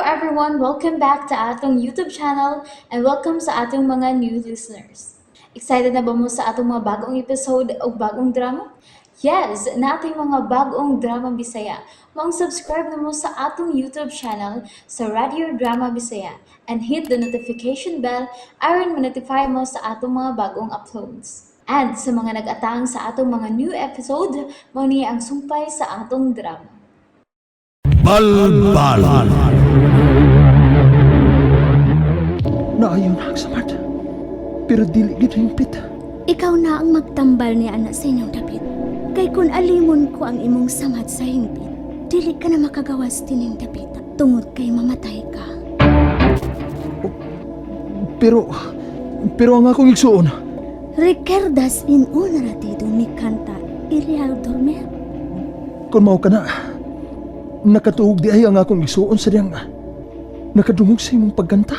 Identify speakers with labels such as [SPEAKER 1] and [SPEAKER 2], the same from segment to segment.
[SPEAKER 1] everyone! Welcome back to atong YouTube channel and welcome sa atong mga new listeners. Excited na ba mo sa atong mga bagong episode o bagong drama? Yes, nating mga bagong drama Bisaya. Maong subscribe na mo sa atong YouTube channel sa Radio Drama Bisaya and hit the notification bell aron ma-notify mo sa atong mga bagong uploads. And sa mga nag-atang sa atong mga new episode, mao ni ang sumpay sa atong drama.
[SPEAKER 2] Balbal.
[SPEAKER 3] Naayon na ang samad. Pero dili gid hingpit.
[SPEAKER 4] Ikaw na ang magtambal ni anak sa inyong dapit. Kay kung alimon ko ang imong samad sa hingpit, dili ka na makagawas tining dapit tungod kay mamatay ka.
[SPEAKER 3] Pero ang akong igsuon,
[SPEAKER 4] Requerdas in una ratido mi canta Irial dormer.
[SPEAKER 3] Kung mao ka na, nakatuog di ay ang akong igsuon sa diyang nakadungog sa imong pagkanta.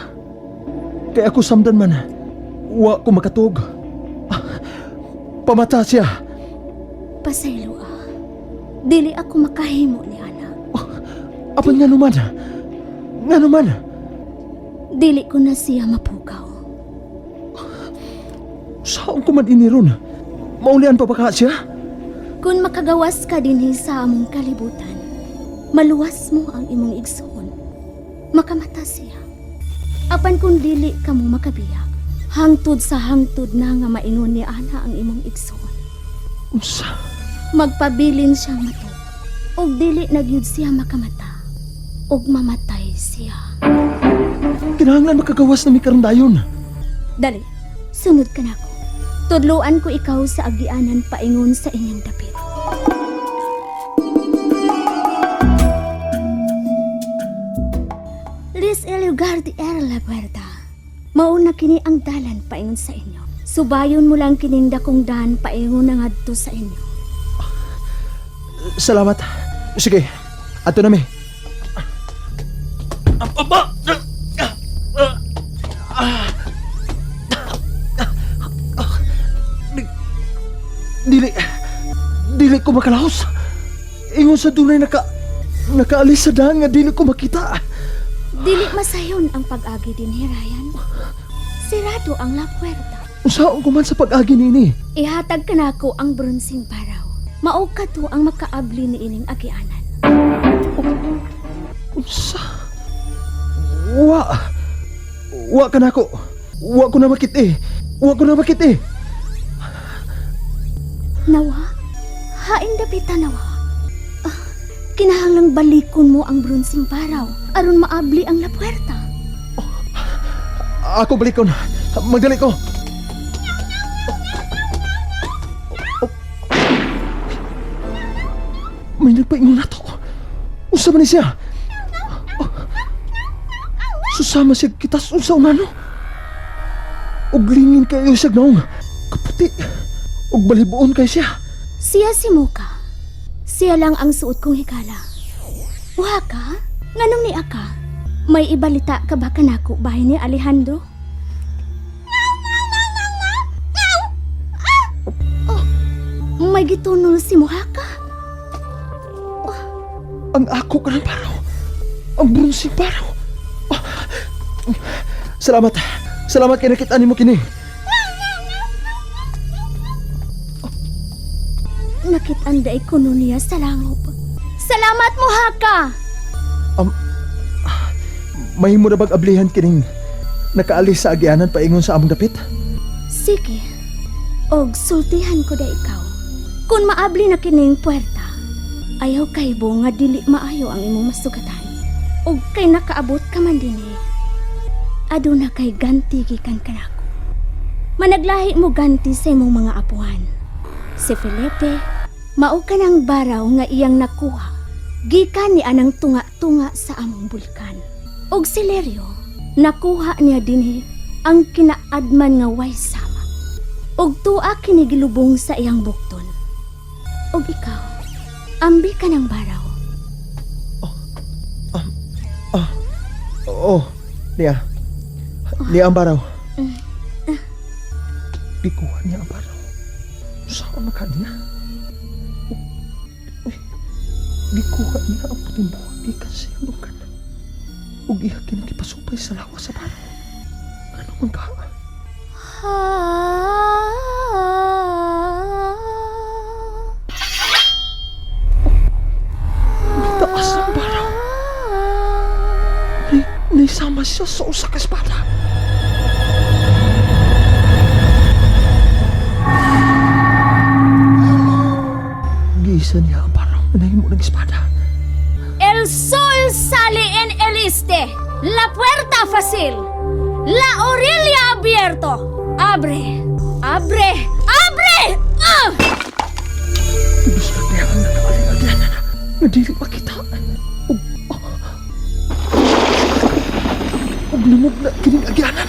[SPEAKER 3] Kay ako samdan man, wa ko makatuog. Pamata siya.
[SPEAKER 4] Pasaylo ah. Dili ako makahimo ni ana.
[SPEAKER 3] Apan nga naman, nga naman.
[SPEAKER 4] Dili ko na siya mapukaw.
[SPEAKER 3] Saan ko man iniron? Maulian pa ba ka siya?
[SPEAKER 4] Kung makagawas ka dinhi sa among kalibutan, maluwas mo ang imong igsoon. Makamata siya. Apan kung dili ka mo makabiyak, hangtod sa hangtod na nga maingon ni ana ang imong igsoon.
[SPEAKER 3] Unsa?
[SPEAKER 4] Magpabilin siyang matog. Og dili na gyud siya makamata. Og mamatay siya.
[SPEAKER 3] Kinahanglan makagawas na mi karon dayon.
[SPEAKER 4] Dali, sunod ka nako. Tudluan ko ikaw sa agianan paingon sa inyong dapit. Lis el lugar di er la puerta. Mauna kini ang dalan paingon sa inyo. Subayon mo lang kining dakong dan paingon na ngadto sa inyo.
[SPEAKER 3] Salamat. Sige, ato na mi. Dili, dili ko makalahos. Ingon sa dunay nakaalis sa daan nga dili ko makita.
[SPEAKER 4] Dili masayon ang pag-agi din Ryan. Sirado ang la puerta.
[SPEAKER 3] Unsaon ko man sa pag-agi niini?
[SPEAKER 4] Ihatag ka nako ang bronsing paraw. Mao ka to ang makaabli ni ining agianan.
[SPEAKER 3] Unsa? Wa. Wa ka nako. Wa ko na makit-i. Wa ko na makit-i.
[SPEAKER 4] Nawa? Hain dapita nawa? Ah, kinahanglang balikon mo ang bronsing paraw aron maabli ang la puerta.
[SPEAKER 3] Ako balikon. Magdali ko. May nagpaingon na to. Unsa man ni siya? Susama siya kitas unsa umano. Og lingin kayo siya naong. Kaputi. Og balibuon kay siya.
[SPEAKER 4] Siya si Mocha. Siya lang ang suot kong hikala. Uha ka? Nganong ni aka? May ibalita ka ba kanako bahay ni Alejandro? Oh, may gitunol si Muhaka.
[SPEAKER 3] Ang ako ka ng paraw. Ang brunsing paraw. Ah, salamat. Salamat kay nakita nimo kini.
[SPEAKER 4] Nakitaan day kuno niya sa langop. Salamat Muhaka!
[SPEAKER 3] Mahimo na bag ablihan kining nakaalis sa agianan paingon sa among dapit?
[SPEAKER 4] Sige. Og sultihan ko da ikaw. Kung maabli na kining puwerta, ayaw kay bo nga dili maayo ang imong masugatan. Og kay nakaabot ka man dinhi. Aduna kay ganti gikan kanako. Managlahi mo ganti sa imong mga apuhan. Si Felipe, mao ka ng baraw nga iyang nakuha. Gikan ni anang tunga-tunga sa among bulkan. Og si Lerio, nakuha niya dinhi ang kinaadman nga way sama. Og tuwa kini gilubong sa iyang bukton. Og ikaw, ambi ka ng baraw.
[SPEAKER 3] Oo, niya. Niya ang baraw. Gikuha niya ang baraw. Saan maka niya? Uy, gikuha niya ang puting buhok gikan sa iyang bulkan. Ug iya kining gipasupay sa lawas sa baraw. Ano man ka? Taas ang baraw. Naisama siya sa usa ka espada. Giisa niya ang baraw na nahimo ng espada.
[SPEAKER 4] El sol sale en el este. La puerta fácil. La orilla abierto. Abre, abre, abre! Ah!
[SPEAKER 3] Bisag niya ang nakaaling-agyanan nga dili makita. Ug ug namugna kining agyanan.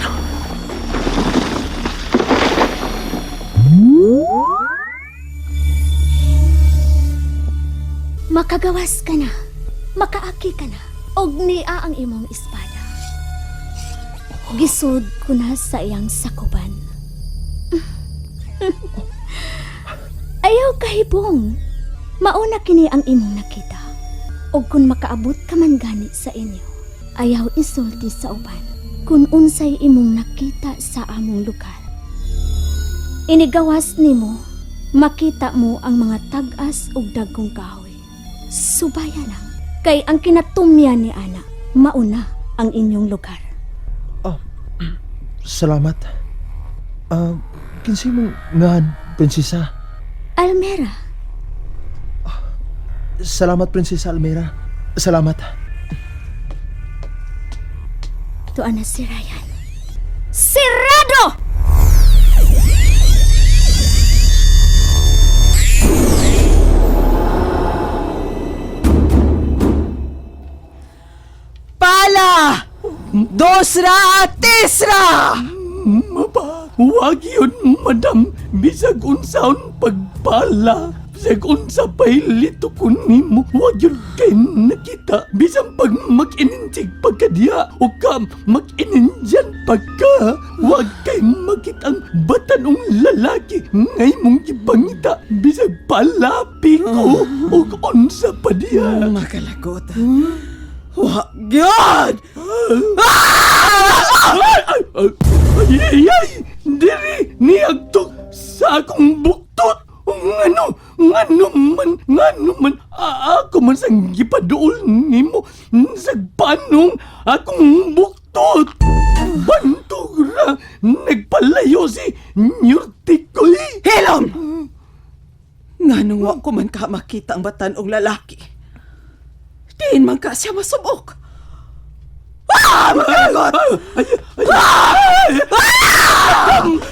[SPEAKER 4] Makagawas ka na. Makaaki ka na. Og niya ang imong espada. Gisud ko na sa iyang sakuban. Ayaw kahibong. Mauna kini ang imong nakita. Og kung makaabot ka man gani sa inyo, ayaw isulti sa uban kung unsay imong nakita sa among lugar. Inigawas nimo, makita mo ang mga tag-as ug dagkong kahoy. Subaya lang, kay ang kinatumya ni Ana, mauna ang inyong lugar.
[SPEAKER 3] Salamat. Kinsay mong ngan, Prinsesa?
[SPEAKER 4] Almera,
[SPEAKER 3] Salamat, Prinsesa Almera. Salamat.
[SPEAKER 4] tuan na si Ryan. Sirado!
[SPEAKER 2] Pala! Dosra! Tisra!
[SPEAKER 5] Maba, wag yun, madam. Bisag unsaon pagpala. Bisag unsa pa'y lito ko nimo. Wag yun kay nakita. Bisag pag mag-inintig pagkadya o ka mag-inindyan pagka. Wag kay makitang batanong lalaki ngay mong gibangita. Bisag palapi ko o unsa pa diya.
[SPEAKER 2] Makalagot. Wa gyud!
[SPEAKER 5] Ay, ay, ay, ay, ay, ay, diri niagtok sa akong buktot. Ngano, ngano man, ako man sang gipaduol nimo sa panong akong buktot. Bantog ra, nagpalayo si Nyurtikoy.
[SPEAKER 2] Hilom! Nganong wa ko man ka makita ang batan-ong lalaki. Diin man ka siya masubok. Ah! Makalagot!
[SPEAKER 5] Ay, ay, ay, ay,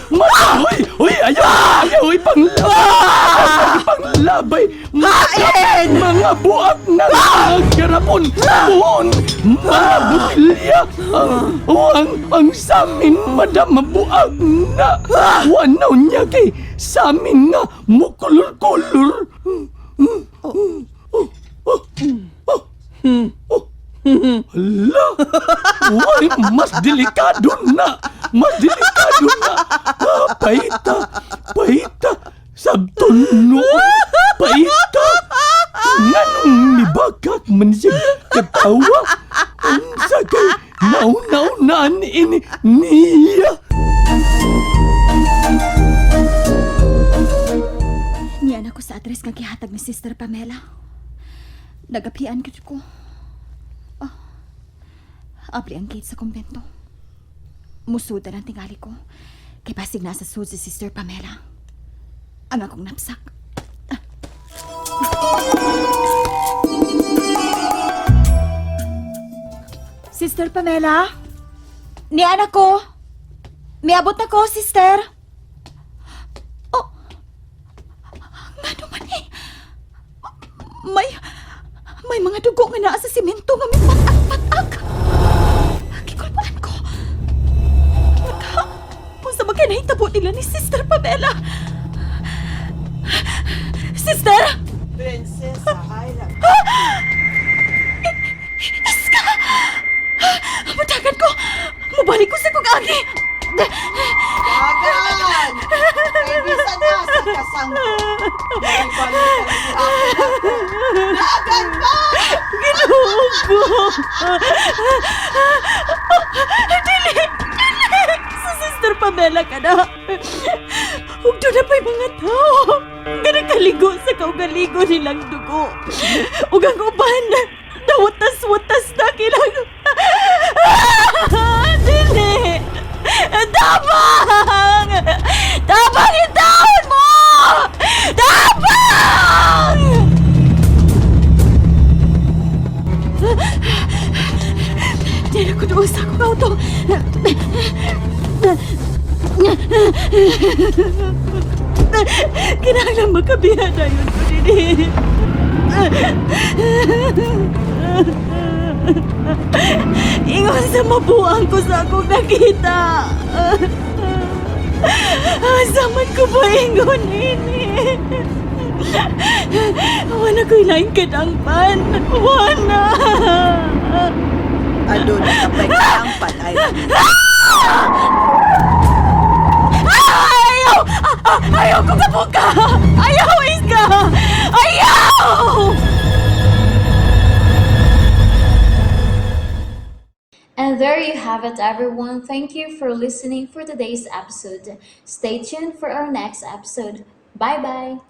[SPEAKER 5] ay, uy, ayaw, ayaw, uy, panglabay, panglabay,
[SPEAKER 2] Hain!
[SPEAKER 5] mga buak na mga garapon, buon, mga butilya, ang samin, madam, mabuak na, wanaw niya kay samin nga, mukulor-kulor. Hala! Uy, mas delikado na! Mas delikado na! Ah, paita! Paita! Sabton noon! Paita! Nganong nibakak man siya katawa? Unsa kay nauna-unaan ini niya?
[SPEAKER 6] Niyan ako sa address nga gihatag ni Sister Pamela. Nagapian gid ko. Ah, abli ang gate sa kumbento. Musuda ang tingali ko. Kay basig nasa sud si Sister Pamela. Ang akong napsak. Ah. Sister Pamela? Niyan ako. Miabot na ko, sister. Oh, ngano man eh. May, may mga dugo nga naa sa simento nga may patak-patak. Gikulpaan ko. Nagka, kung sa mga nahitabo nila ni Sister Pamela. Sister!
[SPEAKER 2] Prinsesa Ayla.
[SPEAKER 6] Iska! Mutagan ko! Mabalik ko sa kong agi!
[SPEAKER 2] Dagan! Kay bisan asa ka sangko. May balik ka na gihapon ako. Dagan pa!
[SPEAKER 6] Ginoo ko. Dili! Dili! Sa Sister Pamela ka na. Ug duna pa'y mga tao nga nakaligo sa kaugaligo nilang dugo. Ug ang uban, nawatas-watas na kilang. Dili! Tabang! Tabang intawon mo! Tabang! Di na ko doon sa akong auto. Kinahanglan makabiya na yun ko dini. Ingon sa mabuang ko sa akong nakita. Asa man ko ba ingon ini? Wala ko'y laing kadangpan. Wala.
[SPEAKER 2] Aduna ka pa'y kadangpan ay.
[SPEAKER 6] Ayaw! Ayaw ko kabuka! Ayaw, Iska! Ayaw!
[SPEAKER 1] And there you have it, everyone. Thank you for listening for today's episode. Stay tuned for our next episode. Bye bye.